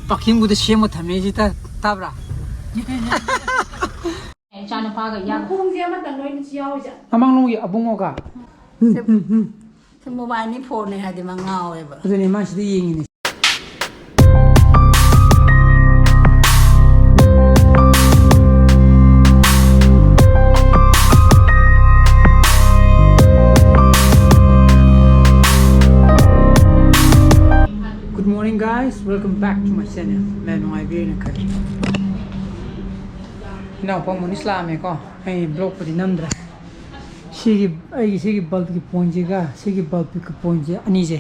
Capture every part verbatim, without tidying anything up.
ꯄꯥꯔꯀꯤꯡꯕꯨꯗ ꯁꯦꯝꯃ ꯊꯝꯃꯦ ꯁꯤ ꯇꯥ-, ꯇꯥꯕ꯭ꯔꯥ? ꯏꯆꯥꯅꯨꯄꯥꯒ ꯌꯥꯝ ꯈꯣꯡꯁꯦ ꯑꯃꯇꯪ ꯂꯣꯏꯅ ꯌꯥꯎꯔꯤꯁꯦ꯫ ꯃꯃꯥꯡꯂꯣꯝꯒꯤ ꯑꯕꯨꯡꯉꯣꯒ꯫ ꯎꯝ, ꯎꯝ, ꯎꯝ꯫ ꯁꯤ ꯃꯣꯕꯥꯏꯜꯅꯤ ꯐꯣꯟꯅꯦ ꯍꯥꯏꯗꯤ ꯃꯥ ꯉꯥꯎꯋꯦꯕ꯫ ꯑꯗꯨꯅꯦ ꯃꯥ ꯁꯤꯗ ꯌꯦꯡꯉꯤꯅꯦ꯫ Good morning, guys. Welcome back to my channel. ꯃꯌꯥꯝ ꯅꯨꯡꯉꯥꯏꯕꯤꯔꯦꯅ ꯈꯜꯂꯤ꯫ ꯏꯅꯥꯎꯄꯥ ꯃꯣꯅꯤꯁ ꯂꯥꯛꯑꯝꯃꯦꯀꯣ꯫ ꯑꯩ ꯕ꯭ꯂꯣꯛꯄꯨꯗꯤ ꯅꯝꯗ꯭ꯔꯦ꯫ ꯁꯤꯒꯤ, ꯑꯩꯒꯤ ꯁꯤꯒꯤ ꯕꯜꯕꯀꯤ ꯄꯣꯏꯟꯁꯤꯒ ꯁꯤꯒꯤ ꯕꯜꯕꯀꯤ ꯄꯣꯏꯟꯁꯦ ꯑꯅꯤꯁꯦ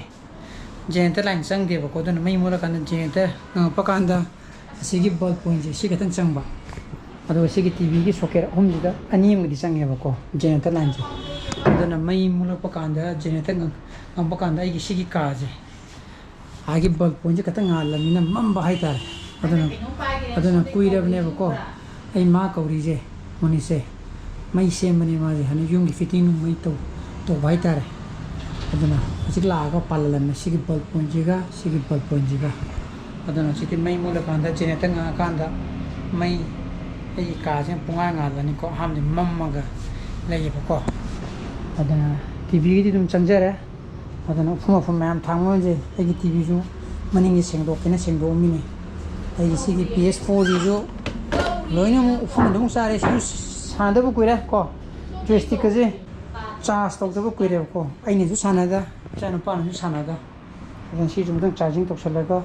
ꯖꯦꯅꯦꯔꯦꯇꯔ ꯂꯥꯏꯟ ꯆꯪꯗꯦꯕꯀꯣ꯫ ꯑꯗꯨꯅ ꯃꯩ ꯃꯨꯠꯂꯀꯥꯟꯗ ꯖꯦꯅꯦꯔꯦꯇꯔ ꯉꯪꯉꯛꯄ ꯀꯥꯟꯗ ꯑꯁꯤꯒꯤ ꯕꯜꯕ ꯄꯣꯏꯟꯁꯦ ꯁꯤ ꯈꯛꯇꯪ ꯆꯪꯕ, ꯑꯗꯨꯒ ꯁꯤꯒꯤ ꯇꯤ ꯚꯤꯒꯤ ꯁꯣꯀꯦꯠ ꯑꯍꯨꯝꯁꯤꯗ ꯑꯅꯤ ꯑꯃꯒꯗꯤ ꯆꯪꯉꯦꯕꯀꯣ ꯖꯦꯅꯦꯔꯦꯇꯔ ꯂꯥꯏꯟꯁꯦ꯫ ꯑꯗꯨꯅ ꯃꯩ ꯃꯨꯠꯂꯛꯄ ꯀꯥꯟꯗ, ꯖꯦꯅꯦꯔꯦꯇꯔ ꯉꯪ-, ꯉꯪꯉꯛꯄ ꯀꯥꯟꯗ ꯑꯩꯒꯤ ꯁꯤꯒꯤ ꯀꯥꯁꯦ, ꯑꯥꯒꯤ ꯕꯜꯕ ꯄꯣꯏꯟꯁꯦ ꯈꯛꯇꯪ ꯉꯥꯜꯂꯕꯅꯤꯅ ꯃꯝꯕ ꯍꯥꯏꯇꯥꯔꯦ꯫ ꯑꯗꯨꯅ, ꯑꯗꯨꯅ ꯀꯨꯏꯔꯕꯅꯦꯕꯀꯣ ꯑꯩ ꯃꯥ ꯀꯧꯔꯤꯁꯦ, ꯃꯣꯅꯤꯁꯦ꯫ ꯃꯩ ꯁꯦꯝꯕꯅꯦ ꯃꯥꯁꯦ, ꯍꯥꯟꯅ ꯌꯨꯝꯒꯤ ꯐꯤꯠꯇꯤꯡ ꯅꯨꯡ ꯃꯩ ꯇꯧ-, ꯇꯧꯕ ꯍꯥꯏꯇꯥꯔꯦ꯫ ꯑꯗꯨꯅ ꯍꯧꯖꯤꯛ ꯂꯥꯛꯑꯒ ꯄꯥꯜꯍꯜꯂꯝꯃꯦ ꯁꯤꯒꯤ ꯕꯜꯕ ꯄꯣꯏꯟꯁꯤꯒ ꯁꯤꯒꯤ ꯕꯜꯕ ꯄꯣꯏꯟꯁꯤꯒ꯫ ꯑꯗꯨꯅ ꯍꯧꯖꯤꯛꯇꯤ ꯃꯩ ꯃꯨꯠꯂꯀꯥꯟꯗ, ꯖꯦꯅꯦꯔꯦꯇꯔ ꯉꯥꯡꯉꯀꯥꯟꯗ ꯃꯩ ꯑꯩꯒꯤ ꯀꯥꯁꯦ ꯄꯨꯡꯉꯥꯟ ꯉꯥꯜꯂꯅꯤꯀꯣ꯫ ꯑꯍꯥꯟꯕꯗꯤ ꯃꯝꯃꯒ ꯂꯩꯌꯦꯕꯀꯣ꯫ ꯑꯗꯨꯅ ꯇꯤ ꯚꯤꯒꯤꯗꯤ ꯑꯗꯨꯝ ꯆꯪꯖꯔꯦ꯫ ꯑꯗꯨꯅ ꯎꯐꯨꯟ ꯋꯥꯐꯨꯟ ꯃꯌꯥꯝ ꯊꯥꯡꯕ ꯃꯌꯥꯝꯁꯦ ꯑꯩꯒꯤ ꯇꯤ ꯚꯤꯁꯨ ꯃꯅꯤꯡꯒꯤ ꯁꯦꯡꯗꯣꯛꯀꯦꯅ ꯁꯦꯡꯗꯣꯛꯑꯝꯃꯤꯅꯦ꯫ ꯑꯩꯒꯤ ꯁꯤꯒꯤ ꯄꯤ ꯑꯦꯁ ꯐꯣꯔꯁꯤꯁꯨ ꯂꯣꯏꯅ ꯑꯃꯨꯛ ꯎꯐꯨꯟ ꯑꯗꯨꯝ ꯆꯥꯔꯦ꯫ ꯁꯤꯁꯨ ꯁꯥꯟꯅꯗꯕ ꯀꯨꯏꯔꯦ ꯀꯣ꯫ ꯖꯣꯏꯁꯇꯤꯛꯀꯁꯦ ꯆꯥꯔꯖ ꯇꯧꯗꯕ ꯀꯨꯏꯔꯦꯕꯀꯣ꯫ ꯑꯩꯅꯁꯨ ꯁꯥꯟꯅꯗ, ꯏꯆꯥꯅꯨꯄꯥꯅꯁꯨ ꯁꯥꯟꯅꯗ꯫ ꯑꯗꯨꯅ ꯁꯤꯁꯨ ꯑꯃꯨꯛꯇꯪ ꯆꯥꯔꯖꯤꯡ ꯇꯧꯁꯜꯂꯒ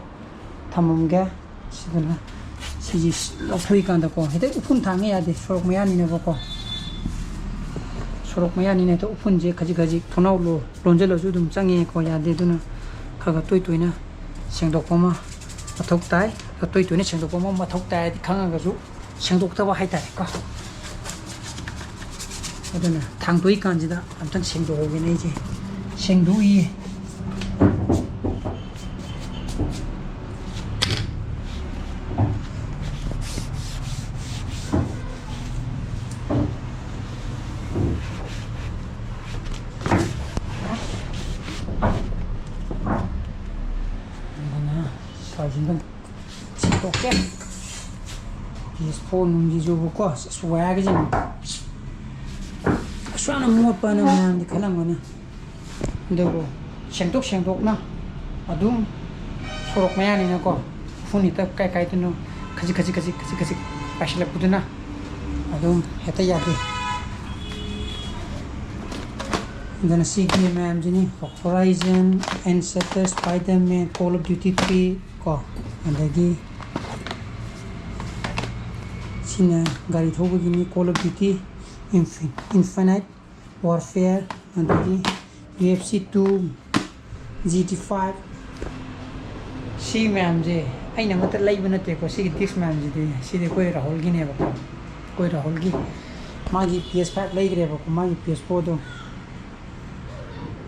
ꯊꯝꯃꯝꯒꯦ꯫ ꯁꯤꯗꯅ ꯁꯤꯁꯤ ꯂꯧꯊꯣꯛꯏꯀꯥꯟꯗꯀꯣ, ꯍꯦꯛꯇ ꯎꯐꯨꯟ ꯊꯥꯡꯉ ꯌꯥꯗꯦ, ꯁꯣꯔꯣꯛ ꯃꯌꯥꯅꯤꯅꯕꯀꯣ꯫ ꯁꯣꯔꯣꯛ ꯃꯌꯥꯅꯤꯅ ꯍꯦꯛꯇ ꯎꯐꯨꯟꯁꯦ ꯈꯖꯤꯛ ꯈꯖꯤꯛ ꯊꯣꯡꯅꯥꯎ ꯂꯣ-, ꯂꯣꯟꯁꯤꯜꯂꯁꯨ ꯑꯗꯨꯝ ꯆꯪꯉꯦꯀꯣ, ꯌꯥꯗꯦ꯫ ꯑꯗꯨꯅ ꯈꯔ ꯈꯔ ꯇꯣꯏ ꯇꯣꯏꯅ ꯁꯦꯡꯗꯣꯛꯄ ꯑꯃ ꯃꯊꯧ ꯇꯥꯏ꯫ ꯈꯔ ꯇꯣꯏ ꯇꯣꯏꯅ ꯁꯦꯡꯗꯣꯛꯄ ꯑꯃ ꯃꯊꯧ ꯇꯥꯏ ꯍꯥꯏꯗꯤ ꯈꯪꯉꯒꯁꯨ ꯁꯦꯡꯗꯣꯛꯇꯕ ꯍꯥꯏꯇꯥꯔꯦꯀꯣ꯫ ꯑꯗꯨꯅ ꯊꯥꯡꯗꯣꯛꯏꯀꯥꯟꯁꯤꯗ ꯑꯝꯇꯪ ꯁꯦꯡꯗꯣꯛꯍꯧꯒꯦꯅꯦ ꯑꯩꯁꯦ꯫ ꯁꯦꯡꯗꯣꯛꯏꯌꯦ꯫ ꯑꯗꯨꯅ ꯆꯥꯔꯖꯤꯡꯗ ꯇꯣꯛꯀꯦ꯫ ꯄꯤ ꯑꯦꯁ ꯐꯣꯔ ꯅꯨꯡꯁꯤꯁꯨꯕꯀꯣ, ꯑꯁ, ꯋꯥꯏꯒꯁꯦ ꯑꯁꯨꯛ ꯌꯥꯝꯅ ꯃꯣꯠꯄꯅ ꯃꯌꯥꯝꯗꯤ ꯈꯜꯂꯝꯒꯅꯤ꯫ ꯑꯗꯨꯕꯨ ꯁꯦꯡꯗꯣꯛ ꯁꯦꯡꯗꯣꯛꯅ ꯑꯗꯨꯝ ꯁꯣꯔꯣꯛ ꯃꯌꯥꯅꯤꯅꯀꯣ, ꯎꯐꯨꯟ ꯍꯦꯛꯇ ꯀꯥꯏ ꯀꯥꯏꯗꯅꯣ ꯈꯖꯤꯛ ꯈꯖꯤꯛ ꯈꯖꯤꯛ ꯈꯖꯤꯛ ꯈꯖꯤꯛ ꯄꯥꯏꯁꯤꯜꯂꯛꯄꯗꯨꯅ ꯑꯗꯨꯝ ꯍꯦꯛꯇ ꯌꯥꯗꯦ꯫ ꯑꯗꯨꯅ ꯁꯤꯒꯤ ꯃꯌꯥꯝꯁꯤꯅꯤ: Horizon, Uncharted, Spider-Man, Call of Duty three ꯀꯣ, ꯑꯗꯒꯤ ꯁꯤꯅ ꯒꯥꯔꯤ ꯊꯧꯕꯒꯤꯅꯤ, Call of Duty Infi-, Infinite Warfare, ꯑꯗꯒꯤ U F C two, G T five꯫ ꯁꯤ ꯃꯌꯥꯝꯁꯦ ꯑꯩꯅ ꯑꯃꯠꯇ ꯂꯩꯕ ꯅꯠꯇꯦꯀꯣ꯫ ꯁꯤꯒꯤ ꯗꯤꯁ ꯃꯌꯥꯝꯁꯤꯗꯤ, ꯁꯤꯗꯤ ꯑꯩꯈꯣꯏ ꯔꯥꯍꯨꯜꯒꯤꯅꯦꯕꯀꯣ꯫ ꯑꯩꯈꯣꯏ ꯔꯥꯍꯨꯜꯒꯤ ꯃꯥꯒꯤ P S five ꯂꯩꯈ꯭ꯔꯦꯕꯀꯣ, ꯃꯥꯒꯤ P S fourꯗꯣ꯫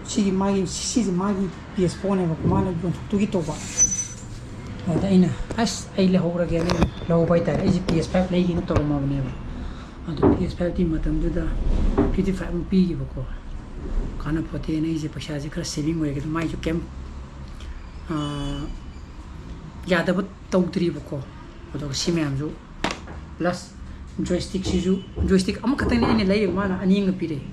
ꯁꯤꯒꯤ ꯃꯥꯒꯤ, ꯁꯤꯁꯦ ꯃꯥꯒꯤ P S fourꯅꯦꯕꯀꯣ, ꯃꯥꯅ ꯌꯣꯟꯊꯣꯛꯇꯨꯒꯤ ꯇꯧꯕ꯫ ꯑꯗ ꯑꯩꯅ, "ꯑꯁ, ꯑꯩ ꯂꯧꯍꯧꯔꯒꯦꯅ" ꯑꯩꯅ ꯂꯧꯍꯧꯕ ꯍꯥꯏꯇꯥꯔꯦ꯫ ꯑꯩꯁꯦ P S five ꯂꯩꯒꯦꯅ ꯇꯧꯔꯝꯃꯕꯅꯦꯕ꯫ ꯑꯗꯣ P S five ꯇꯤ ꯃꯇꯝꯗꯨꯗ fifty five ꯑꯃ ꯄꯤꯈꯤꯕꯀꯣ꯫ ꯀꯥꯟꯅꯄꯣꯠꯇꯦꯅ ꯑꯩꯁꯦ ꯄꯩꯁꯥꯁꯦ ꯈꯔ saving ꯑꯣꯏꯔꯒꯦ꯫ ꯑꯗꯣ ꯃꯥꯏꯁꯨ ꯀꯩꯝ, ꯑꯥ, ꯌꯥꯗꯕ ꯇꯧꯗ꯭ꯔꯤꯕꯀꯣ꯫ ꯑꯗꯨꯒ ꯁꯤ ꯃꯌꯥꯝꯁꯨ, plus joystickꯁꯤꯁꯨ, joystick ꯑꯃꯈꯛꯇꯪꯅꯦ ꯑꯩꯅ ꯂꯩꯔꯤꯕ, ꯃꯥꯅ ꯑꯅꯤ ꯑꯃ ꯄꯤꯔꯛꯑꯦ꯫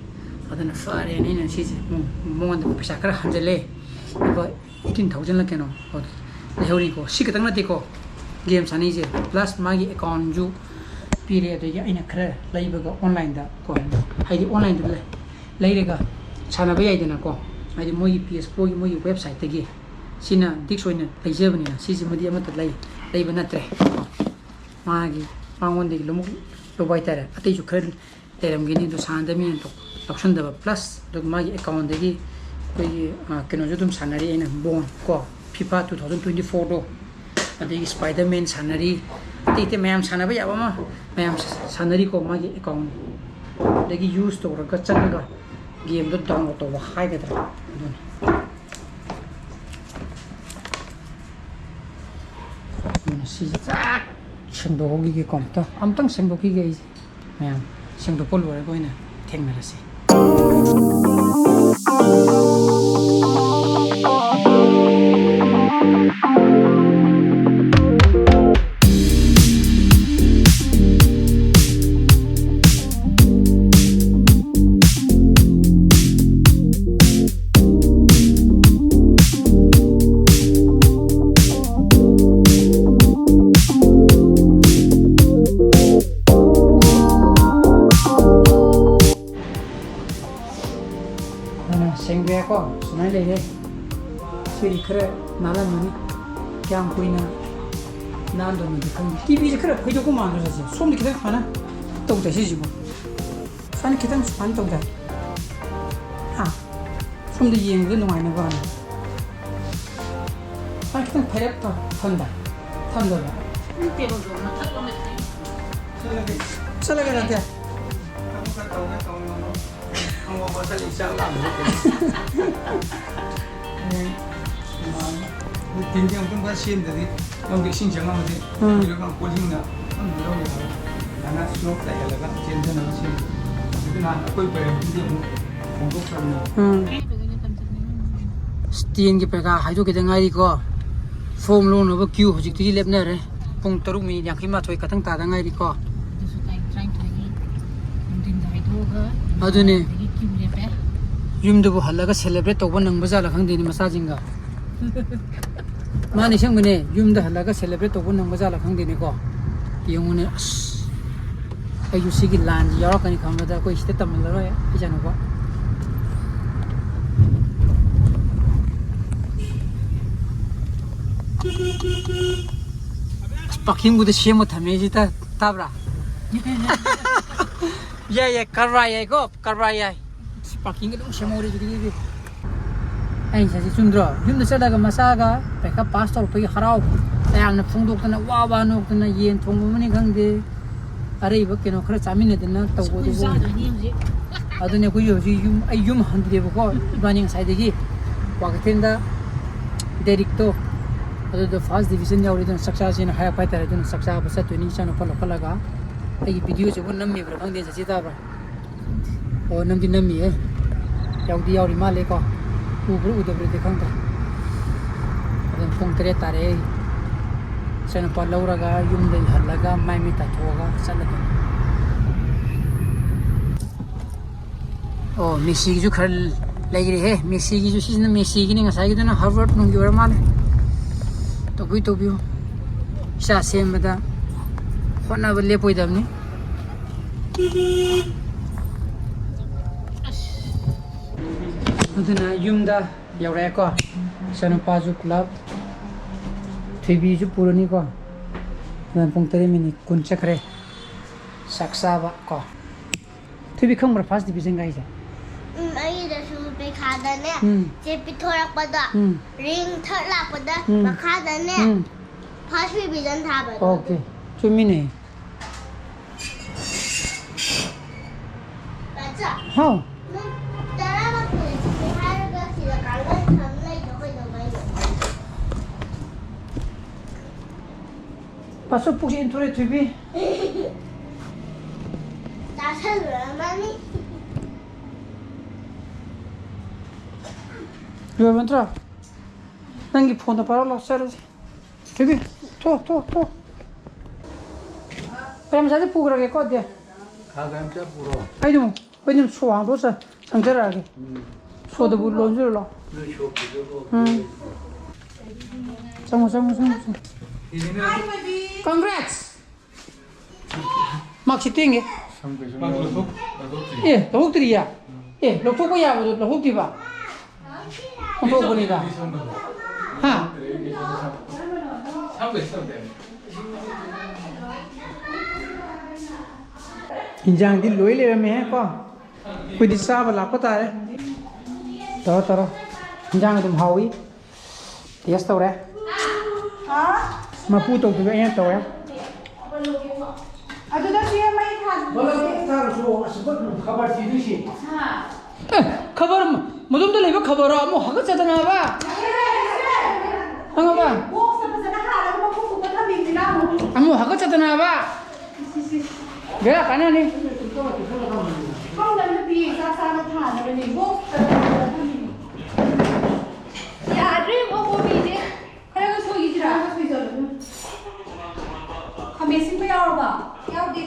ꯑꯗꯨꯅ ꯐꯔꯦꯅ ꯑꯩꯅ ꯁꯤꯁꯦ ꯑꯃꯨꯛ ꯃꯉꯣꯟꯗ ꯄꯩꯁꯥ ꯈꯔ ꯍꯟꯖꯜꯂꯦ꯫ ꯂꯨꯄꯥ eighteen thousandꯂ ꯀꯩꯅꯣ ꯂꯩꯍꯧꯔꯤꯀꯣ꯫ ꯁꯤ ꯈꯛꯇꯪ ꯅꯠꯇꯦꯀꯣ, game ꯁꯥꯟꯅꯩꯁꯦ, plus ꯃꯥꯒꯤ accountꯁꯨ ꯄꯤꯔꯦ꯫ ꯑꯗꯒꯤ ꯑꯩꯅ ꯈꯔ ꯂꯩꯕꯒ onlineꯗ ꯀꯣ, ꯍꯥꯏꯗꯤ onlineꯗ ꯂꯩ-, ꯂꯩꯔꯒ ꯁꯥꯟꯅꯕ ꯌꯥꯏꯗꯅꯀꯣ꯫ ꯍꯥꯏꯗꯤ ꯃꯣꯏꯒꯤ P S fourꯒꯤ ꯃꯣꯏꯒꯤ websiteꯇꯒꯤ꯫ ꯁꯤꯅ disc ꯑꯣꯏꯅ ꯂꯩꯖꯕꯅꯤꯅ, ꯁꯤꯁꯤꯃꯗꯤ ꯑꯃꯠꯇ ꯂꯩ-, ꯂꯩꯕ ꯅꯠꯇ꯭ꯔꯦ꯫ ꯃꯥꯒꯤ, ꯃꯉꯣꯟꯗꯒꯤ ꯂꯧꯕ ꯍꯥꯏꯇꯥꯔꯦ꯫ ꯑꯇꯩꯁꯨ ꯈꯔ ꯂꯩꯔꯝꯒꯅꯤ, ꯑꯗꯣ ꯁꯥꯟꯅꯗꯕ ꯃꯤꯅ ꯂꯧ-, ꯂꯧꯁꯟꯗꯕ꯫ Plus ꯑꯗꯨꯒ ꯃꯥꯒꯤ accountꯗꯒꯤ ꯑꯩꯈꯣꯏꯒꯤ, ꯑ, ꯀꯩꯅꯣꯁꯨ ꯑꯗꯨꯝ ꯁꯥꯟꯅꯔꯤ ꯑꯩꯅ, ꯕꯣꯟ ꯀꯣ, FIFA two thousand twenty fourꯗꯣ, ꯑꯗꯒꯤ Spider-Man ꯁꯥꯟꯅꯔꯤ, ꯑꯇꯩ ꯑꯇꯩ ꯃꯌꯥꯝ ꯁꯥꯟꯅꯕ ꯌꯥꯕ ꯑꯃ ꯃꯌꯥꯝ ꯁꯥꯟꯅꯔꯤꯀꯣ꯫ ꯃꯥꯒꯤ accountꯗꯒꯤ use ꯇꯧꯔꯒ ꯆꯪꯉꯒ gameꯗꯣ download ꯇꯧꯕ ꯍꯥꯏꯒꯗ꯭ꯔꯥ, ꯑꯗꯨꯅꯤ꯫ ꯑꯗꯨꯅ ꯁꯤꯁꯦ ꯆꯥꯛ ꯁꯦꯡꯗꯣꯛꯍꯧꯈꯤꯒꯦꯀꯣ꯫ ꯑꯝꯇ, ꯑꯝꯇꯪ ꯁꯦꯡꯗꯣꯛꯈꯤꯒꯦ ꯑꯩꯁꯦ꯫ ꯃꯌꯥꯝ ꯁꯦꯡꯗꯣꯛꯄ ꯂꯣꯏꯔꯒ ꯑꯣꯏꯅ ꯊꯦꯡꯅꯔꯁꯤ꯫ ꯀꯣ, ꯁꯨꯃꯥꯏꯅ ꯂꯩꯔꯦ꯫ ꯁꯤꯗꯤ ꯈꯔ ꯅꯥꯜꯂꯝꯃꯅꯤ꯫ ꯀꯌꯥꯝ ꯀꯨꯏꯅ ꯅꯥꯟꯗꯣꯏꯅꯣꯗꯤ ꯈꯪꯗꯦ꯫ ꯇꯤꯚꯤꯁꯦ ꯈꯔ ꯐꯩꯗꯣꯛꯄ ꯃꯥꯟꯗ꯭ꯔꯣ ꯁꯤꯁꯦ? ꯁꯣꯝꯗ ꯈꯤꯇꯪ ꯁꯨꯃꯥꯏꯅ ꯇꯧꯗꯦ ꯁꯤꯁꯤꯕꯨ꯫ ꯁꯨꯃꯥꯏꯅ ꯈꯤꯇꯪ ꯁꯨꯃꯥꯏꯅ ꯇꯧꯗꯦ꯫ ꯍꯥ? ꯁꯣꯝꯗ ꯌꯦꯡꯕꯗ ꯅꯨꯡꯉꯥꯏꯅꯕ ꯍꯥꯏꯅ꯫ ꯁꯨꯃꯥꯏꯅ ꯈꯤꯇꯪ ꯐꯩꯔꯞ ꯇꯧ-, ꯊꯝꯗ-, ꯊꯝꯗꯕ꯫ ꯆꯠꯂꯒꯦ, ꯅꯠꯇꯦ꯫ ꯇꯤꯟꯁꯦ ꯑꯃꯨꯛꯇꯪ ꯐꯖꯅ ꯁꯦꯝꯗ꯭ꯔꯗꯤ ꯂꯧꯗ ꯏꯁꯤꯡ ꯆꯪꯉꯝꯃꯗꯤ ꯎꯝ꯫ ꯀꯣꯜꯍꯤꯡꯅ ꯑꯗꯨꯝ ꯂꯧ ꯌꯥꯔꯣꯏ꯫ ꯑꯗꯨꯅ ꯁ꯭ꯂꯣꯞ ꯂꯩꯍꯜꯂꯒ ꯆꯦꯟꯊꯅꯕ ꯁꯦꯝꯕ꯫ ꯑꯗꯨ ꯅꯍꯥꯟ ꯑꯩꯈꯣꯏ ꯄꯔꯦꯡꯗꯨꯗꯤ ꯑꯃꯨꯛ ꯍꯣꯡꯗꯣꯛꯈ꯭ꯔꯕꯅꯦꯕ꯫ ꯎꯝ꯫ ꯁ꯭ꯇꯦꯟꯒꯤ ꯄꯩꯈꯥ ꯍꯥꯏꯗꯣꯛꯈꯤꯗ ꯉꯥꯏꯔꯤꯀꯣ꯫ ꯐꯣꯝ ꯂꯧꯅꯕ ꯀ꯭ꯌꯨ ꯍꯧꯖꯤꯛꯇꯒꯤ ꯂꯦꯞꯅꯔꯦ꯫ ꯄꯨꯡ ꯇꯔꯨꯛ ꯃꯤꯅꯤꯠ ꯌꯥꯡꯈꯩ ꯃꯥꯊꯣꯏ ꯈꯛꯇꯪ ꯇꯥꯗ ꯉꯥꯏꯔꯤꯀꯣ꯫ ꯑꯗꯨꯁꯨ ꯇꯥꯏꯝ ꯇꯔꯥꯅꯤꯊꯣꯏꯒꯤ ꯅꯨꯡꯊꯤꯟꯗ ꯍꯥꯏꯗꯣꯛꯑꯒ ꯑꯗꯨꯅꯦ꯫ ꯑꯗꯒꯤ ꯀ꯭ꯌꯨ ꯂꯦꯞꯄꯦ꯫ ꯌꯨꯝꯗꯕꯨ ꯍꯜꯂꯒ ꯁꯦꯂꯦꯕ꯭ꯔꯦꯠ ꯇꯧꯕ ꯅꯪꯕ ꯖꯥꯠꯂ ꯈꯪꯗꯦꯅꯦ ꯃꯆꯥꯁꯤꯡꯒ꯫ ꯃꯥꯅꯦ, ꯑꯁꯦꯡꯕꯅꯦ, ꯌꯨꯝꯗ ꯍꯜꯂꯒ ꯁꯦꯂꯦꯕ꯭ꯔꯦꯠ ꯇꯧꯕ ꯅꯪꯕ ꯖꯥꯠꯂ ꯈꯪꯗꯦꯅꯦꯀꯣ꯫ ꯌꯦꯡꯉꯨꯅꯦ, ꯑꯁ, ꯑꯩꯁꯨ ꯁꯤꯒꯤ ꯂꯥꯟꯁꯤ ꯌꯥꯎꯔꯛꯀꯅꯤ ꯈꯟꯕꯗ ꯑꯩꯈꯣꯏ ꯁꯤꯗ ꯇꯝꯍꯜꯂꯔꯣꯏ ꯏꯆꯥꯅꯨꯄꯥ꯫ ꯑꯁ, ꯄꯥꯔꯀꯤꯡꯕꯨꯗ ꯁꯦꯝꯃ ꯊꯝꯃꯦ ꯁꯤ ꯇꯥ-, ꯇꯥꯕ꯭ꯔꯥ? ꯌꯥꯏ, ꯌꯥꯏ, ꯀꯔꯕꯥꯔ ꯌꯥꯏꯀꯣ, ꯀꯔꯕꯥꯔ ꯌꯥꯏ꯫ ꯑꯁ, ꯄꯥꯔꯀꯤꯡꯒ ꯑꯗꯨꯝ ꯁꯦꯝꯍꯧꯔꯦ ꯍꯧꯖꯤꯛꯀꯤꯗꯤ꯫ ꯑꯩ ꯉꯁꯥꯏꯁꯦ ꯆꯨꯝꯗ꯭ꯔꯣ? ꯌꯨꯝꯗ ꯆꯠꯂꯒ ꯃꯆꯥꯒ ꯄꯩꯈꯥ ꯄꯥꯁ ꯇꯧꯔꯛꯄꯒꯤ ꯍꯔꯥꯎꯕ ꯃꯌꯥꯝꯅ ꯐꯣꯡꯗꯣꯛꯇꯅ ꯋꯥ ꯋꯥ ꯅꯣꯛꯇꯅ ꯌꯦꯟ ꯊꯣꯡꯕ ꯑꯃꯅꯤ ꯈꯪꯗꯦ, ꯑꯔꯩꯕ ꯀꯩꯅꯣ ꯈꯔ ꯆꯥꯃꯤꯟꯅꯗꯅ ꯇꯧꯕꯗꯨꯕꯨ꯫ ꯑꯩꯈꯣꯏꯁꯨ ꯆꯥꯗꯣꯏꯅꯤ ꯍꯧꯖꯤꯛ꯫ ꯑꯗꯨꯅꯦ ꯑꯩꯈꯣꯏꯁꯨ ꯍꯧꯖꯤꯛ ꯌꯨꯝ, ꯑꯩ ꯌꯨꯝ ꯍꯟꯗ꯭ꯔꯦꯕꯀꯣ, ꯏꯕꯥꯅꯤ ꯉꯁꯥꯏꯗꯒꯤ ꯀ꯭ꯋꯥꯀꯩꯊꯦꯜꯗ ꯗꯦꯔꯤꯛꯇꯣ ꯑꯗꯨꯗꯣ ꯐꯥꯔꯁ ꯗꯤꯕꯤꯖꯟ ꯌꯥꯎꯔꯦ, ꯑꯗꯨꯅ ꯆꯥꯛ ꯆꯥꯁꯦꯅ ꯍꯥꯏꯔꯛꯄ ꯍꯥꯏꯇꯥꯔꯦ꯫ ꯑꯗꯨꯅ ꯆꯥꯛ ꯆꯥꯕ ꯆꯠꯇꯣꯏꯅꯤ ꯏꯆꯥꯅꯨꯄꯥ ꯂꯧꯈꯠꯂꯒ꯫ ꯑꯩꯒꯤ ꯚꯤꯗꯤꯑꯣꯁꯤꯕꯨ ꯅꯝꯃꯤꯕ꯭ꯔꯥ ꯈꯪꯗꯦ, ꯆꯠꯁꯤ ꯇꯥꯕ꯭ꯔꯥ? ꯑꯣ, ꯅꯝꯗꯤ ꯅꯝꯃꯤꯌꯦ꯫ ꯌꯥꯎꯗꯤ ꯌꯥꯎꯔꯤ ꯃꯥꯜꯂꯦꯀꯣ꯫ ꯎꯕ꯭ꯔꯥ ꯎꯗꯕ꯭ꯔꯗꯤ ꯈꯪꯗ꯭ꯔꯦ꯫ ꯑꯗꯨꯝ ꯄꯨꯡ ꯇꯔꯦꯠ ꯇꯥꯔꯦ꯫ ꯏꯆꯥꯅꯨꯄꯥ ꯂꯧꯔꯒ ꯌꯨꯝꯗ ꯍꯜꯂꯒ ꯃꯥꯏ ꯃꯤꯠ ꯇꯥꯊꯣꯛꯑꯒ ꯆꯠꯂꯗꯣꯏꯅꯤ꯫ ꯑꯣ, ꯃꯦꯁꯤꯒꯤꯁꯨ ꯈꯔ ꯂꯩꯔꯦꯍꯦ꯫ ꯃꯦꯁꯤꯒꯤꯁꯨ, ꯁꯤꯁꯤꯅ ꯃꯦꯁꯤꯒꯤꯅꯤ, ꯉꯁꯥꯏꯒꯤꯗꯨꯅ ꯍꯥꯔꯕꯔꯠ ꯅꯨꯡꯒꯤ ꯑꯣꯏꯔ ꯃꯥꯜꯂꯦ꯫ ꯇꯧꯕꯤꯌꯨ, ꯇꯧꯕꯤꯌꯨ꯫ ꯏꯆꯥ ꯁꯦꯝꯕꯗ ꯍꯣꯠꯅꯕ ꯂꯦꯞꯄꯣꯏꯗꯕꯅꯤ꯫ ꯑꯗꯨꯅ ꯌꯨꯝꯗ ꯌꯧꯔꯛꯑꯦꯀꯣ꯫ ꯏꯆꯥꯅꯨꯄꯥꯁꯨ ꯄꯨꯂꯞ, ꯊꯣꯏꯕꯤꯁꯨ ꯄꯨꯔꯅꯤꯀꯣ꯫ ꯑꯗꯨꯅ ꯄꯨꯡ ꯇꯔꯦꯠ ꯃꯤꯅꯤꯠ ꯀꯨꯟ ꯆꯠꯈ꯭ꯔꯦ꯫ ꯆꯥꯛ ꯆꯥꯕ ꯀꯣ꯫ ꯊꯣꯏꯕꯤ ꯈꯪꯕ꯭ꯔꯥ first division ꯀꯥꯏꯁꯦ? ꯎꯝ, ꯑꯩꯒꯤꯗꯁꯨ ꯄꯩꯈꯥꯗꯅꯦ, ꯎꯝ꯫ ꯆꯦ ꯄꯤꯊꯣꯔꯛꯄꯗ, ꯎꯝ꯫ ꯔꯦꯡ ꯊꯥꯔꯠ ꯂꯥꯛꯄꯗ, ꯎꯝ꯫ ꯃꯈꯥꯗꯅꯦ, ꯎꯝ꯫ First division ꯊꯥꯕꯗꯣ꯫ Okay꯫ ꯆꯨꯝꯃꯤꯅꯦ꯫ ꯕꯥꯆꯧ, ꯍꯥꯎ꯫ ꯅꯪ ꯇꯔꯥꯃꯥꯊꯣꯏ ꯁꯨꯔꯦ ꯍꯥꯏꯔꯒ ꯁꯤꯗ ꯀꯥꯡꯒꯟ ꯊꯝ ꯂꯩꯗꯣ ꯀꯩꯗꯧꯕꯩꯅꯣ? ꯕꯥꯆꯧ ꯄꯨꯛꯁꯦ ꯏꯟꯊꯣꯔꯛꯑꯦ ꯊꯣꯏꯕꯤ꯫ ꯆꯥꯁꯜꯂꯨꯔꯝꯃꯅꯤ꯫ ꯂꯣꯏꯔꯕ ꯅꯠꯇ꯭ꯔꯣ? ꯅꯪꯒꯤ ꯐꯣꯟꯗꯣ ꯄꯥꯏꯔꯛꯑꯣ ꯂꯥꯎ, ꯆꯠꯂꯁꯤ꯫ ꯊꯣꯏꯕꯤ, ꯊꯣ, ꯊꯣ, ꯊꯣ꯫ ꯄꯔꯦꯝꯆꯥꯟꯗꯤ ꯄꯨꯈ꯭ꯔꯒꯦꯀꯣ, ꯑꯗꯨꯗꯤ꯫ ꯈꯥ ꯈꯥ ꯆꯠ ꯄꯨꯔꯣ꯫ ꯑꯩ ꯑꯗꯨꯝ, ꯑꯩ ꯑꯗꯨꯝ ꯁꯣ ꯍꯥꯡꯗꯣꯛꯑ ꯆ-, ꯆꯪꯖꯔꯛꯑꯒꯦ꯫ ꯎꯝ꯫ ꯁꯣꯗꯨꯕꯨ ꯂꯣꯟꯁꯤꯜꯂꯣ꯫ ꯅꯣꯏ ꯁꯣ ꯄꯨꯖꯔꯣ꯫ ꯎꯝ꯫ ꯆꯪꯉꯣ, ꯆꯪꯉꯣ, ꯆꯪꯉꯣ, ꯆꯪꯉꯣ꯫ ꯁꯤꯁꯤꯅ Congrats! ꯃꯥꯔꯛꯁꯤꯠꯇꯤ ꯌꯦꯡꯒꯦ꯫ ꯁꯝ ꯀꯩꯁꯨ ꯃꯥꯔꯛ ꯂꯧꯊꯣꯛ-, ꯂꯧꯊꯣꯛꯇ꯭ꯔꯤ꯫ ꯑꯦ, ꯂꯧꯊꯣꯛꯇ꯭ꯔꯤꯌꯦ? ꯑꯦ, ꯂꯧꯊꯣꯛꯄ ꯌꯥꯕꯗꯣ ꯂꯧꯊꯣꯛꯇ꯭ꯔꯤꯕ? ꯑꯣꯟꯊꯣꯛꯄꯅꯤꯗ꯫ ꯍꯥ? ꯁꯝ ꯀꯩꯁꯨ ꯇꯧꯗꯦ꯫ ꯏꯟꯖꯥꯡꯗꯤ ꯂꯣꯏ ꯂꯩꯔꯝꯃꯦꯍꯦ ꯀꯣ꯫ ꯑꯩꯈꯣꯏꯗꯤ ꯆꯥꯕ ꯂꯥꯛꯄ ꯇꯥꯔꯦ꯫ ꯇꯧꯔꯣ, ꯇꯧꯔꯣ꯫ ꯏꯟꯖꯥꯡ ꯑꯗꯨꯝ ꯍꯥꯎꯏ꯫ Test ꯇꯧꯔꯦ꯫ ꯍꯥ? ꯃꯄꯨ ꯇꯧꯗꯕ ꯑꯩꯅ ꯇꯧꯔꯦ꯫ ꯑꯗꯨꯗ ꯆꯦ ꯃꯩ ꯊꯥꯟ-, ꯕꯂꯞ ꯆꯥꯔꯁꯨ ꯑꯁꯤꯕ ꯈꯕꯔ ꯊꯤꯗꯣꯏꯁꯤ꯫ ꯍꯥ꯫ ꯑꯦ, ꯈꯕꯔ ꯃ-, ꯃꯗꯣꯝꯗ ꯂꯩꯕ ꯈꯕꯔ ꯑꯃꯨꯛ ꯍꯥꯒꯠꯆꯗꯅꯕ꯫ ꯈꯪꯉꯕ? Box ꯇ ꯐꯖꯅ ꯍꯥꯜꯂꯒ ꯃꯈꯨꯝ ꯈꯨꯝꯃ ꯊꯝꯃꯤꯕꯅꯤꯅ ꯑꯃꯨꯛ꯫ ꯑꯃꯨꯛ ꯍꯥꯒꯠꯆꯗꯅꯕ꯫ ꯏꯁ, ꯏꯁ, ꯏꯁ꯫ ꯕꯦꯔꯥ ꯀꯥꯟꯅꯅꯤ꯫ ꯈꯪꯗꯕ ꯅꯠꯇꯤꯌꯦ, ꯆꯥꯛ ꯆꯥꯅ ꯊꯥꯅꯕꯅꯦ꯫ Box ꯇ ꯊꯝꯃꯤꯅꯦ꯫ ꯌꯥꯗ꯭ꯔꯦ ꯏꯕꯣ, ꯀꯣꯕꯤꯁꯦ꯫ ꯈꯔꯒ ꯁꯣꯏꯈꯤꯁꯤꯔꯥ? ꯈꯔꯒ ꯁꯣꯏꯖꯜꯂꯨ꯫ ꯈꯥꯃꯦꯟ ꯑꯁꯤꯟꯕ ꯌꯥꯎꯔꯕ? ꯌꯥꯎꯗꯦ꯫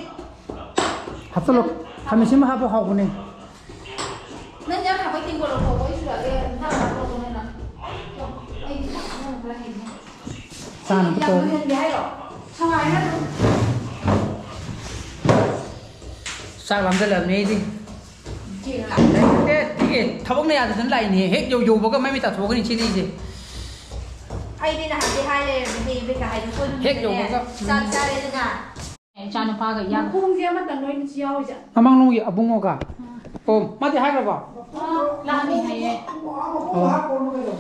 ꯍꯥꯞꯆꯜꯂꯣ꯫ ꯈꯥꯃꯦꯟ ꯑꯁꯤꯟꯕ ꯍꯥꯞꯄ ꯍꯥꯎꯕꯅꯦ꯫ ꯅꯪ ꯌꯥꯝ ꯍꯥꯞꯄ ꯇꯦꯡꯀꯣꯠ ꯂꯧꯊꯣꯛꯑꯣ, ꯑꯩ ꯁꯨꯔꯛꯑꯒꯦ ꯏꯟꯁꯥꯡ ꯍꯥꯞꯄꯛꯑꯣ ꯅꯪꯅ꯫ ꯑꯩꯗꯤ ꯅꯪ ꯈꯔ ꯍꯩꯅꯤ꯫ ꯆꯥꯅꯕ ꯌꯥꯝ ꯇꯧꯔꯦ꯫ ꯂꯣꯏꯍꯟꯒꯦ ꯍꯥꯏꯔꯣ? ꯁꯉꯥꯏꯅ ꯑꯗꯨꯝ꯫ ꯆꯥꯛ ꯂꯥꯝꯖꯜꯂꯛꯑꯕꯅꯦ ꯑꯩꯗꯤ꯫ ꯌꯦꯡꯉ ꯂꯥꯛꯑꯣ꯫ ꯂꯩꯇꯦ, ꯇꯤꯚꯤ ꯑꯦ, ꯊꯕꯛꯅ ꯌꯥꯗꯗꯅ ꯂꯥꯛꯏꯅꯦ꯫ ꯍꯦꯛ ꯌꯧ-, ꯌꯧꯕꯒ ꯃꯩ ꯃꯩ ꯇꯥꯊꯣꯛꯀꯅꯤ ꯁꯤꯗꯤꯁꯦ꯫ ꯑꯩꯗꯤ ꯅꯍꯥꯟꯗꯤ ꯍꯥꯏ ꯂꯩꯔꯕꯅꯦ, ꯍꯦꯛ ꯏꯕꯦꯝꯃ ꯍꯥꯏꯗꯣ ꯁꯣꯏꯗꯅ ꯍꯦꯛ ꯌꯧꯕꯒ꯫ ꯆꯥꯛ ꯆꯥꯔꯦꯗꯅ꯫ ꯏꯆꯥꯅꯨꯄꯥꯒ ꯏꯌꯥ-, ꯃꯈꯣꯡꯁꯦ ꯑꯃꯇꯪ ꯂꯣꯏꯅ ꯁꯤ ꯌꯥꯎꯔꯤꯁꯦ꯫ ꯃꯃꯥꯡꯂꯣꯝꯒꯤ ꯑꯕꯨꯡꯉꯣꯒ꯫ ꯑꯣ, ꯃꯥꯗꯤ ꯍꯥꯏꯈ꯭ꯔꯕꯣ? ꯑꯣ, ꯂꯥꯛꯑꯅꯤ ꯍꯥꯏꯌꯦ꯫ ꯑꯣ꯫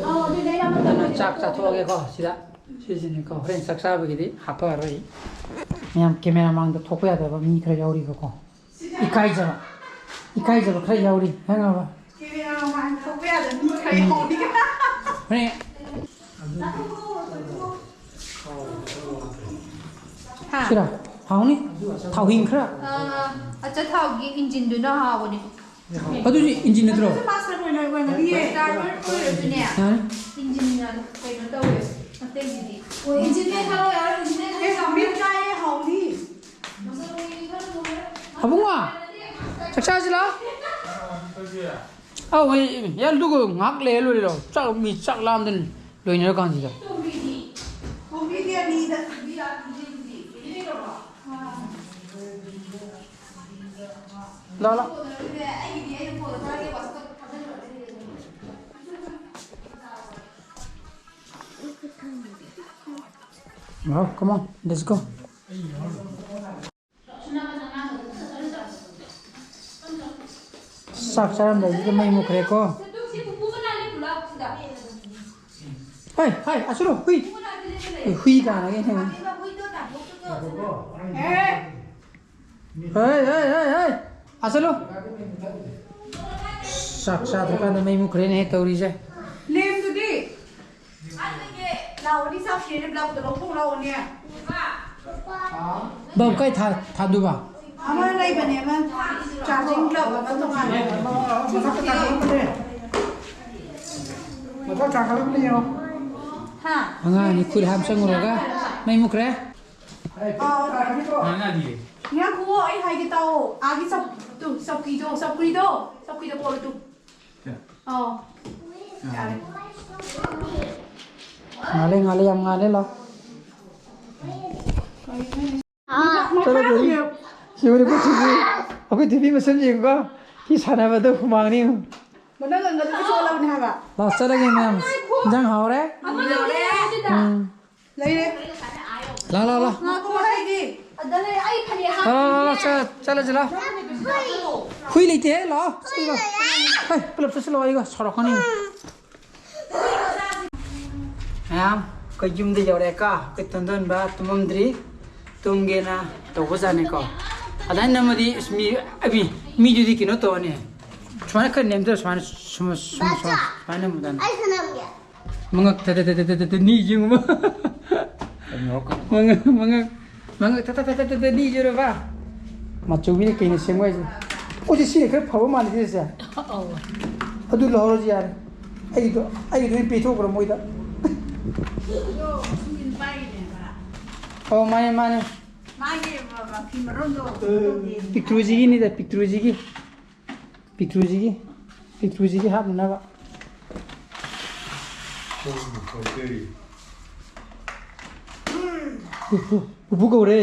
ꯑꯣ, ꯑꯗꯨꯗꯤ ꯑꯩ ꯑꯃꯇꯪ ꯑꯗꯨꯅ ꯂꯣꯏꯅ ꯆꯥꯛ ꯆꯥꯊꯣꯛꯑꯒꯦꯀꯣ ꯁꯤꯗ꯫ ꯁꯤꯁꯤꯅꯤꯀꯣ, ꯍꯣꯔꯦꯟ ꯆꯥꯛ ꯆꯥꯕꯒꯤꯗꯤ ꯍꯥꯞꯄꯛꯑꯔꯣꯏ꯫ ꯃꯌꯥꯝ ꯀꯦꯃꯦꯔꯥ ꯃꯥꯡꯗ ꯊꯣꯛꯄ ꯌꯥꯗꯕ ꯃꯤ ꯈꯔ ꯌꯥꯎꯔꯤꯕꯀꯣ꯫ ꯏꯀꯥꯏꯖꯕ꯫ ꯏꯀꯥꯏꯖꯕ ꯈꯔ ꯌꯥꯎꯔꯤ꯫ ꯈꯪꯉꯕ? ꯀꯦꯃꯦꯔꯥ ꯃꯥꯡꯗ ꯊꯣꯛꯄ ꯌꯥꯗꯕ ꯃꯤ ꯈꯔ ꯌꯥꯎꯔꯤ꯫ ꯍꯣꯔꯦꯟ ꯍꯥ? ꯁꯤꯔꯥ? ꯍꯥꯎꯅꯤ? ꯊꯥꯎ ꯍꯤꯡ ꯈꯔ? ꯑꯥ, ꯑꯆꯥꯊꯥꯎꯒꯤ ꯏꯟꯖꯤꯟꯗꯨꯅ ꯍꯥꯎꯕꯅꯦ꯫ ꯑꯗꯨꯗꯤ ꯏꯟꯖꯤꯟ ꯅꯠꯇ꯭ꯔꯣ? ꯑꯗꯨꯁꯨ master ꯑꯣꯏꯅ ꯑꯣꯏꯅꯗꯤ ꯌꯥꯏ꯫ Driver ꯑꯣꯏꯔꯁꯨꯅꯦ, ꯌꯥꯅꯤ꯫ ꯏꯟꯖꯤꯟꯅ ꯀꯩꯅꯣ ꯇꯧꯋꯦ, ꯑꯇꯩꯁꯤꯗꯤ꯫ ꯑꯣ, ꯏꯟꯖꯤꯟꯅꯦ ꯈꯜꯂꯣ, ꯌꯥꯔꯣꯏ, ꯏꯟꯖꯤꯟꯅꯦ ꯈꯜꯂꯣ, ꯑꯦ, ꯌꯥꯔꯣꯏ꯫ ꯃꯤꯠ ꯀꯥꯏꯌꯦ, ꯍꯥꯎꯅꯤ꯫ ꯑꯕꯨꯡꯉꯣ, ꯆꯥꯛ ꯆꯥꯁꯤ ꯂꯥꯎ꯫ ꯑꯧ, ꯑꯩ, ꯌꯥ, ꯑꯗꯨꯒ ꯉꯥꯏꯍꯥꯛ ꯂꯩꯔ ꯂꯣꯏꯔꯦ ꯂꯥꯎ꯫ ꯆꯥꯛ, ꯃꯤ ꯆꯥꯛ ꯂꯥꯝꯗꯅ ꯂꯣꯏꯅꯔꯀꯥꯟꯁꯤꯗ꯫ ꯇꯣꯝꯕꯤꯗꯤ ꯑꯅꯤꯗ꯫ ꯂꯥꯎ, ꯂꯥꯎ꯫ ꯂꯥꯎ, come on, let's go. ꯆꯥꯛ ꯆꯥꯔꯝꯗꯥꯏꯁꯤꯗ ꯃꯩ ꯃꯨꯠꯈ꯭ꯔꯦꯀꯣ꯫ ꯍꯩ, ꯍꯩ, ꯑꯁꯨꯔꯣ, ꯍꯨꯏ꯫ ꯍꯨꯏ, ꯍꯨꯏ ꯀꯥꯟꯅꯒꯦ ꯍꯦꯡꯉꯣ꯫ ꯍꯩ, ꯍꯩ, ꯍꯩ, ꯍꯩ꯫ ꯑꯁꯨꯂꯣ꯫ ꯆꯥꯛ ꯆꯥꯗ꯭ꯔꯀꯥꯟꯗ ꯃꯩ ꯃꯨꯠꯈ꯭ꯔꯦꯅꯦ ꯇꯧꯔꯤꯁꯦ꯫ ꯂꯦꯝꯗꯨꯗꯤ? ꯂꯥꯛꯑꯣꯅꯦ, ꯆꯥꯛ ꯊꯤꯔꯦ, ꯕ꯭ꯂꯥꯎꯁꯇꯣ ꯂꯧꯊꯣꯛ ꯂꯥꯛꯑꯣꯅꯦ꯫ ꯕꯥꯕꯨ ꯀꯥꯏ ꯊꯥ-, ꯊꯥꯗꯨꯕ? ꯑꯃ ꯂꯩꯕꯅꯦ, ꯑꯃ charging glove ꯑꯃ ꯇꯣꯉꯥꯟꯅ꯫ ꯃꯊꯛ ꯀꯥꯈꯠꯂꯛꯄꯅꯦ ꯌꯦꯡꯉꯣ꯫ ꯍꯥ? ꯑꯉꯥꯡ ꯑꯅꯤ ꯈꯨꯠ ꯍꯥꯝ ꯆꯪꯉꯨꯔꯒ ꯃꯩ ꯃꯨꯠꯈ꯭ꯔꯦ꯫ ꯑꯥ, ꯉꯥꯡꯅꯗꯤꯌꯦ꯫ ꯉꯥꯏꯈꯨꯋꯣ, ꯑꯩ ꯍꯥꯏꯒꯦ ꯇꯥꯎꯑꯣ꯫ ꯑꯥꯒꯤ ꯆꯧ-, ꯇꯨ, ꯆꯧꯀꯤꯗꯣ, ꯆꯧꯀ꯭ꯔꯤꯗꯣ, ꯆꯧꯀ꯭ꯔꯤꯗꯣ ꯄꯣꯠꯂꯣ ꯇꯨ꯫ ꯑꯧ꯫ ꯌꯥꯔꯦ꯫ ꯉꯥꯜꯂꯦ, ꯉꯥꯜꯂꯦ, ꯌꯥꯝ ꯉꯥꯜꯂꯦ, ꯂꯥꯎ꯫ ꯆꯠꯂꯣ, ꯊꯣꯏꯕꯤ꯫ ꯁꯤ ꯎꯔꯦ, ꯑꯩꯈꯣꯏ ꯊꯣꯏꯕꯤ, ꯑꯩꯈꯣꯏ ꯊꯣꯏꯕꯤ ꯃꯁꯝ ꯌꯦꯡꯉꯨꯀꯣ꯫ ꯁꯤ ꯁꯥꯟꯅꯕꯗ ꯍꯨꯃꯥꯡꯅꯤ ꯌꯦꯡꯉꯨ꯫ ꯃꯅꯒꯟꯒꯗꯨꯗꯤ ꯆꯣꯠꯂꯕꯅꯦ ꯍꯥꯏꯕ꯫ ꯂꯥꯛꯑꯣ, ꯆꯠꯂꯒꯦ ꯃꯌꯥꯝ꯫ ꯏꯟꯖꯥꯡ ꯍꯥꯎꯔꯦ꯫ ꯑꯃ ꯂꯩꯔꯦ ꯑꯗꯨꯗ꯫ ꯎꯝ꯫ ꯂꯩꯔꯦ꯫ ꯂꯥꯛꯑꯣ, ꯂꯥꯛꯑꯣ, ꯂꯥꯛꯑꯣ꯫ ꯉꯥꯏꯈꯣ, ꯍꯥꯏꯗꯤ꯫ ꯑꯗ ꯂꯩ, ꯑꯩ ꯐꯅꯦꯛ ꯂꯥꯛꯑꯣ, ꯂꯥꯛꯑꯣ, ꯂꯥꯛꯑꯣ, ꯍꯥꯞꯄꯤꯒꯦ꯫ ꯆꯠ-, ꯆꯠꯂꯁꯤ ꯂꯥꯛꯑꯣ꯫ ꯍꯨꯏ ꯂꯩꯇꯦꯍꯦ, ꯂꯥꯛꯑꯣ꯫ ꯁꯤꯗ ꯂꯥꯛꯑꯣ꯫ ꯍꯩ, ꯄꯨꯂꯞ ꯆꯠꯁꯤ ꯂꯥꯛꯑꯣ, ꯑꯩꯒ ꯁꯥꯎꯔꯛꯀꯅꯤ꯫ ꯃꯌꯥꯝ, ꯑꯩꯈꯣꯏ ꯌꯨꯝꯗ ꯌꯧꯔꯛꯑꯦꯀꯣ꯫ ꯑꯩꯈꯣꯏ ꯇꯣꯟꯗꯣꯟꯕ ꯇꯨꯝꯃꯝꯗ꯭ꯔꯤ꯫ ꯇꯨꯝꯒꯦꯅ ꯇꯧꯕꯖꯥꯠꯅꯤꯀꯣ꯫ ꯑꯗꯨꯃꯥꯏꯅ ꯅꯝꯃꯗꯤ, ꯑꯁ, ꯃꯤ, ꯑꯩ ꯃꯤ, ꯃꯤꯗꯨꯗꯤ ꯀꯩꯅꯣ ꯇꯧꯔꯅꯤ꯫ ꯁꯨꯃꯥꯏꯅ ꯈꯔ ꯅꯦꯝꯊꯔ, ꯁꯨꯃꯥꯏꯅ, ꯁꯨꯝ, ꯁꯨꯝ, ꯁꯨꯃꯥꯏꯅ, ꯁꯨꯃꯥꯏꯅ ꯅꯝꯃꯨꯗꯥꯅꯤ꯫ ꯑꯩꯁꯨ ꯅꯝꯒꯦ꯫ ꯃꯉꯛ ꯊ-, ꯊ-, ꯊ-, ꯊ-, ꯊ-, ꯊ-, ꯅꯤꯛꯏꯁꯦ ꯌꯦꯡꯉꯨꯕ꯫ ꯃꯉꯛ, ꯃꯉꯛ, ꯃꯉꯛ ꯊ-, ꯊ-, ꯊ-, ꯊ-, ꯊ-, ꯊ-, ꯅꯤꯛꯏꯁꯤꯔꯕ? ꯃꯆꯧꯕꯤꯅ ꯀꯩꯅ ꯁꯦꯝꯃꯣ ꯍꯥꯏꯁꯦ? ꯑꯣ, ꯁꯤ, ꯁꯤꯅ ꯈꯔ ꯐꯕ ꯃꯥꯜꯂꯦ ꯁꯤꯁꯦ꯫ ꯑꯧ꯫ ꯑꯗꯨ ꯂꯧꯍꯧꯔꯁꯤ ꯌꯥꯔꯦ꯫ ꯑꯩꯗꯣ, ꯑꯩꯒꯤꯗꯣ ꯑꯣꯏꯅ ꯄꯤꯊꯣꯛꯈ꯭ꯔꯣ ꯃꯣꯏꯗ꯫ ꯑꯗꯣ ꯁꯨꯝ ꯄꯥꯏꯔꯤꯅꯦꯕ꯫ ꯑꯧ, ꯃꯥꯅꯦ, ꯃꯥꯅꯦ꯫ ꯃꯥꯒꯤ ꯃ-, ꯃꯐꯤ ꯃꯔꯣꯟꯗꯣ ꯀꯩꯅꯣ ꯇꯧꯗꯦ꯫ ꯄꯤꯛꯇ꯭ꯔꯨꯁꯤꯒꯤꯅꯤꯗ, ꯄꯤꯛꯇ꯭ꯔꯨꯁꯤꯒꯤ꯫ ꯄꯤꯛꯇ꯭ꯔꯨꯁꯤꯒꯤ, ꯄꯤꯛꯇ꯭ꯔꯨꯁꯤꯒꯤ ꯍꯥꯞꯅꯅꯕ꯫ ꯄꯨꯄꯨ, ꯄꯨꯄꯨ ꯀꯧꯔꯦ꯫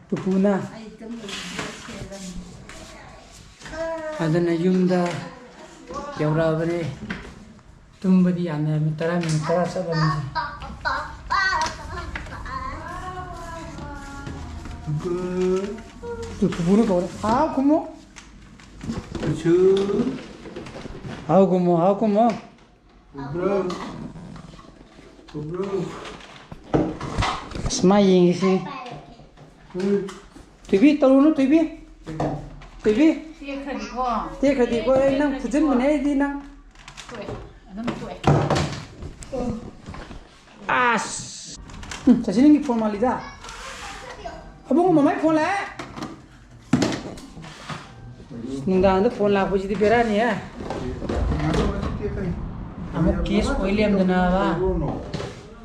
ꯄꯨꯄꯨꯅ꯫ ꯑꯗꯨꯅ ꯌꯨꯝꯗ ꯌꯧꯔꯛꯑꯕꯅꯦ꯫ ꯇꯨꯝꯕꯗꯤ ꯌꯥꯝꯅ ꯃꯤꯅꯤꯠ ꯇꯔꯥ, ꯃꯤꯅꯤꯠ ꯇꯔꯥ ꯆꯠꯂꯝꯃꯤꯁꯦ꯫ ꯇꯨ ꯄꯨꯄꯨꯅ ꯀꯧꯔꯦ꯫ ꯍꯥꯎ ꯈꯨꯝꯃꯣ꯫ ꯍꯥꯎ ꯈꯨꯝꯃꯣ, ꯍꯥꯎ ꯈꯨꯝꯃꯣ꯫ ꯑꯁ, ꯃꯥ ꯌꯦꯡꯉꯤꯁꯤ꯫ ꯊꯣꯏꯕꯤ, ꯇꯧꯔꯨꯅꯨ, ꯊꯣꯏꯕꯤ꯫ ꯊꯣꯏꯕꯤ꯫ ꯇꯦꯛꯈ꯭ꯔꯗꯤꯀꯣ꯫ ꯇꯦꯛꯈ꯭ꯔꯗꯤꯀꯣ, ꯑꯩ ꯅꯪ ꯐꯨꯖꯤꯟꯕꯅꯦ, ꯑꯩꯗꯤ ꯅꯪ꯫ ꯇꯣꯛꯑꯦ, ꯑꯗꯨꯝ ꯇꯣꯛꯑꯦ꯫ ꯑꯁ! ꯎꯝ, ꯆꯠꯁꯤ ꯅꯪꯒꯤ ꯐꯣꯟ ꯃꯥꯜꯂꯤꯗ꯫ ꯑꯕꯨꯡꯉꯣ, ꯃꯃꯥꯏ ꯐꯣꯟ ꯂꯥꯛꯑꯦ꯫ ꯅꯨꯡꯗꯥꯡꯗ ꯐꯣꯟ ꯂꯥꯛꯄꯁꯤꯗꯤ ꯕꯦꯔꯥꯅꯤꯍꯦ꯫ ꯑꯃꯨꯛ ꯀꯦꯁ ꯑꯣꯏ ꯂꯩꯔꯝꯗꯅꯕ꯫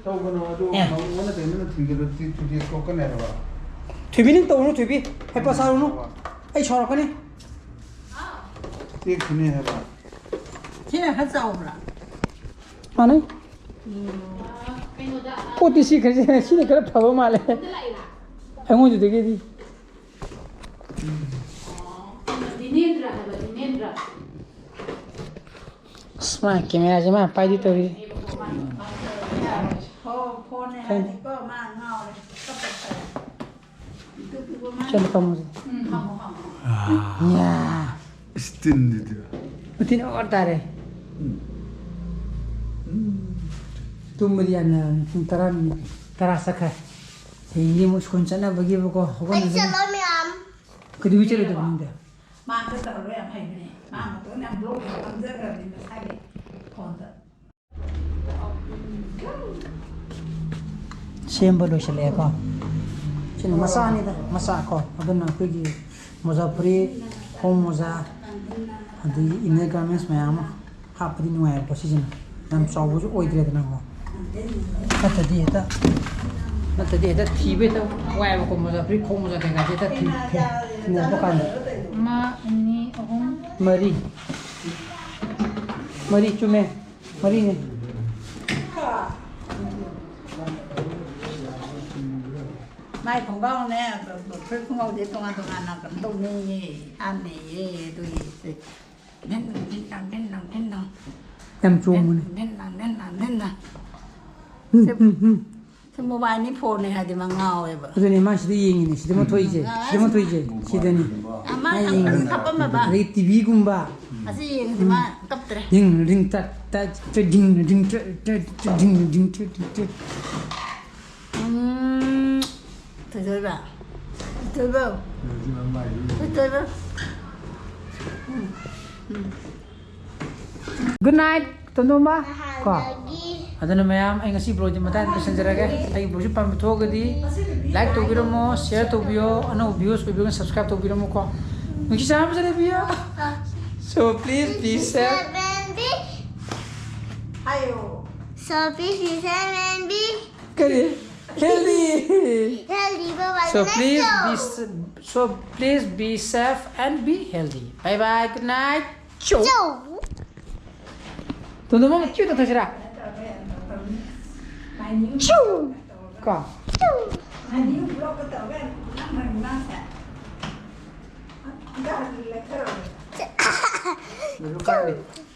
ꯇꯧꯒꯅꯣ, ꯑꯗꯨ ꯑꯦ꯫ ꯃꯉꯣꯟꯗ ꯀꯩꯅꯣꯅ ꯊꯤꯡꯖꯤꯜꯂꯗꯤ ꯊꯨꯗꯦꯛ ꯊꯣꯛꯀꯅꯤ ꯍꯥꯏꯕ꯫ ꯊꯣꯏꯕꯤ, ꯅꯪ ꯇꯧꯔꯨꯅꯨ, ꯊꯣꯏꯕꯤ꯫ ꯍꯩꯄꯥ ꯁꯥꯔꯨꯅꯨ꯫ ꯑꯩ ꯁꯥꯎꯔꯛꯀꯅꯤ꯫ ꯇꯦꯛꯈꯤꯅꯤ ꯍꯥꯏꯕ꯫ ꯁꯤꯅ ꯈꯔ ꯆꯥꯎꯕ꯭ꯔꯥ? ꯃꯥꯟꯅꯩ꯫ ꯄꯣꯠꯇꯤ ꯁꯤ ꯈꯔ, ꯁꯤꯅ ꯈꯔ ꯐꯕ ꯃꯥꯜꯂꯦ ꯑꯩꯉꯣꯟꯗꯨꯗꯒꯤꯗꯤ꯫ ꯗꯤꯅꯦꯟꯗ꯭ꯔ ꯍꯥꯏꯕ, ꯗꯤꯅꯦꯟꯗ꯭ꯔ꯫ ꯑꯁ, ꯃꯥ ꯀꯦꯃꯦꯔꯥꯁꯦ ꯃꯥ ꯄꯥꯏꯗꯣꯏ ꯇꯧꯔꯤ꯫ ꯆꯠꯂꯣ, ꯄꯥꯝꯃꯨꯁꯦ꯫ ꯌꯥ꯫ ꯏꯁꯇꯤꯟꯗꯨꯗꯤ꯫ ꯎꯇꯤꯟ ꯑꯣꯔ ꯇꯥꯔꯦ꯫ ꯇꯨꯝꯕꯗꯤ ꯌꯥꯝꯅ ꯄꯨꯡ ꯇꯔꯥ ꯃꯤꯅꯤꯠ ꯇꯔꯥ ꯆꯠꯈ꯭ꯔꯦ꯫ ꯍꯌꯦꯡꯗꯤ ꯑꯃꯨꯛ ꯁ꯭ꯀꯨꯜ ꯆꯠꯅꯕꯒꯤꯕꯀꯣ, ꯍꯧꯒꯠꯅꯕꯒꯤ꯫ ꯑꯩ ꯆꯠꯂꯣꯏ ꯃꯌꯥꯝ꯫ ꯀꯩꯗꯧꯕꯩ ꯆꯠꯂꯣꯏꯗꯕ ꯅꯪꯗꯤ? ꯃꯥ ꯑꯝꯇ ꯇꯧꯍꯜꯂꯣ, ꯌꯥꯝ ꯍꯩꯕꯅꯦ꯫ ꯃꯥ ꯃꯇꯣꯟ ꯌꯥꯝ ꯕ꯭ꯂꯣꯛ ꯌꯥꯝ ꯉꯝꯖꯈ꯭ꯔꯕꯅꯦ ꯃꯁꯥꯒꯤ ꯐꯣꯟꯗ꯫ ꯁꯦꯝꯕ ꯂꯣꯏꯁꯤꯜꯂꯛꯑꯦꯀꯣ꯫ ꯁꯤꯅ ꯃꯆꯥꯅꯤꯗ, ꯃꯆꯥ ꯀꯣ꯫ ꯑꯗꯨꯅ ꯑꯩꯈꯣꯏꯒꯤ ꯃꯣꯖꯥ ꯐꯨꯔꯤꯠ, ꯈꯣꯡ ꯃꯣꯖꯥ, ꯑꯗꯒꯤ inner garments ꯃꯌꯥꯝ ꯑꯃ ꯍꯥꯞꯄꯗꯤ ꯅꯨꯡꯉꯥꯏꯕꯀꯣ ꯁꯤꯁꯤꯅ꯫ ꯌꯥꯝ ꯆꯥꯎꯕꯁꯨ ꯑꯣꯏꯗ꯭ꯔꯦꯗꯅꯀꯣ꯫ ꯅꯠꯇ꯭ꯔꯗꯤ ꯍꯦꯛꯇ, ꯅꯠꯇ꯭ꯔꯗꯤ ꯍꯦꯛꯇ ꯊꯤꯕ ꯍꯦꯛꯇ ꯋꯥꯏꯑꯦꯕꯀꯣ, ꯃꯣꯖꯥ ꯐꯨꯔꯤꯠ, ꯈꯣꯡ ꯃꯣꯖꯥ ꯀꯩꯀꯥꯁꯦ ꯍꯦꯛꯇ ꯊꯤ-, ꯊꯤ-, ꯊꯤꯅꯔꯛꯄ ꯀꯥꯟꯗ꯫ ꯑꯃ, ꯑꯅꯤ, ꯑꯍꯨꯝ꯫ ꯃꯔꯤ꯫ ꯃꯔꯤ ꯆꯨꯝꯃꯦ꯫ ꯃꯔꯤꯅꯦ꯫ ꯃꯥꯏ ꯈꯣꯡꯒ꯭ꯔꯥꯎꯅꯦ, ꯐꯨꯔꯤꯠ ꯈꯣꯡꯒ꯭ꯔꯥꯎꯁꯦ ꯇꯣꯉꯥꯟ ꯇꯣꯉꯥꯟꯅ ꯀꯩꯅꯣ ꯇꯧꯅꯩꯌꯦ, ꯍꯥꯞꯅꯩꯌꯦ, ꯑꯗꯨꯒꯤ ꯚꯤꯟ ꯂꯥꯡ, ꯚꯤꯟ ꯂꯥꯡ, ꯚꯤꯟ ꯂꯥꯡ, ꯚꯤꯟ ꯂꯥꯡ꯫ ꯌꯥꯝ ꯆꯣꯡꯕꯅꯦ꯫ ꯚꯤꯟ ꯂꯥꯡ, ꯚꯤꯟ ꯂꯥꯡ, ꯚꯤꯟ ꯂꯥꯡ꯫ ꯎꯝ, ꯁꯤ, ꯎꯝ, ꯎꯝ꯫ ꯁꯤ ꯃꯣꯕꯥꯏꯜꯅꯤ, ꯐꯣꯟꯅꯤ ꯍꯥꯏꯗꯤ ꯃꯥ ꯉꯥꯎꯋꯦꯕ꯫ ꯑꯗꯨꯅꯦ ꯃꯥ ꯁꯤꯗ ꯌꯦꯡꯉꯤꯅꯦ, ꯁꯤꯗ ꯃꯊꯣꯛꯏꯁꯦ, ꯁꯤꯗ ꯃꯊꯣꯛꯏꯁꯦ, ꯁꯤꯗꯅꯤ꯫ ꯑ, ꯃꯥ ꯃꯥ ꯌꯦꯡꯉꯤꯅꯦ꯫ ꯍꯥꯞꯄꯝꯃꯕ? ꯑꯗꯩ ꯇꯤꯚꯤꯒꯨꯝꯕ꯫ ꯑꯁꯤ ꯌꯦꯡꯉꯗꯤ ꯃꯥ ꯀꯞꯇ꯭ꯔꯦ꯫ ꯔꯤꯡ, ꯔꯤꯡ, ꯇꯠ, ꯇꯠ, ꯇꯠ, ꯔꯤꯡ, ꯔꯤꯡ, ꯇꯠ, ꯇꯠ, ꯇꯠ, ꯔꯤꯡ, ꯔꯤꯡ, ꯇꯠ, ꯇꯠ, ꯇꯠ꯫ ꯎꯝ, ꯊꯣꯏꯊꯣꯏꯕ꯫ ꯊꯣꯏꯊꯣꯏꯕ꯫ ꯊꯣꯏꯊꯣꯏꯕ꯫ ꯎꯝ, ꯎꯝ꯫ Good night, ꯇꯣꯟꯗꯣꯝꯕ꯫ ꯀꯣ? ꯅꯍꯥꯟꯗꯒꯤ꯫ ꯑꯗꯨꯅ ꯃꯌꯥꯝ, ꯑꯩ ꯉꯁꯤ vlogꯗꯤ ꯃꯇꯥꯡ ꯂꯣꯏꯁꯤꯟꯖꯔꯒꯦ꯫ ꯑꯩꯒꯤ vlogꯁꯤ ꯄꯥꯝꯕ ꯊꯣꯛꯑꯒꯗꯤ like ꯇꯧꯕꯤꯔꯝꯃꯣ, share ꯇꯧꯕꯤꯌꯣ, ꯑꯅꯧꯕ viewers ꯑꯣꯏꯕꯤꯔꯒꯅ subscribe ꯇꯧꯕꯤꯔꯝꯃꯣꯀꯣ꯫ ꯅꯨꯡꯁꯤ ꯆꯥꯟꯅꯕ ꯆꯠꯅꯕꯤꯌꯣ꯫ So please be safe. ꯍꯥꯏꯌꯣ꯫ So please be safe and be ꯀꯔꯤ? Healthy. Healthy, bye bye. So please be s-, so please be safe and be healthy. Bye bye. Good night. ꯆꯧ꯫ ꯆꯧ꯫ ꯇꯣꯟꯗꯣꯝꯕ ꯆꯤꯎ ꯇꯧꯊꯣꯛꯁꯤꯔꯥ? ꯆꯤꯎ꯫ ꯀꯣ? ꯆꯤꯎ꯫ ꯆꯤꯎ꯫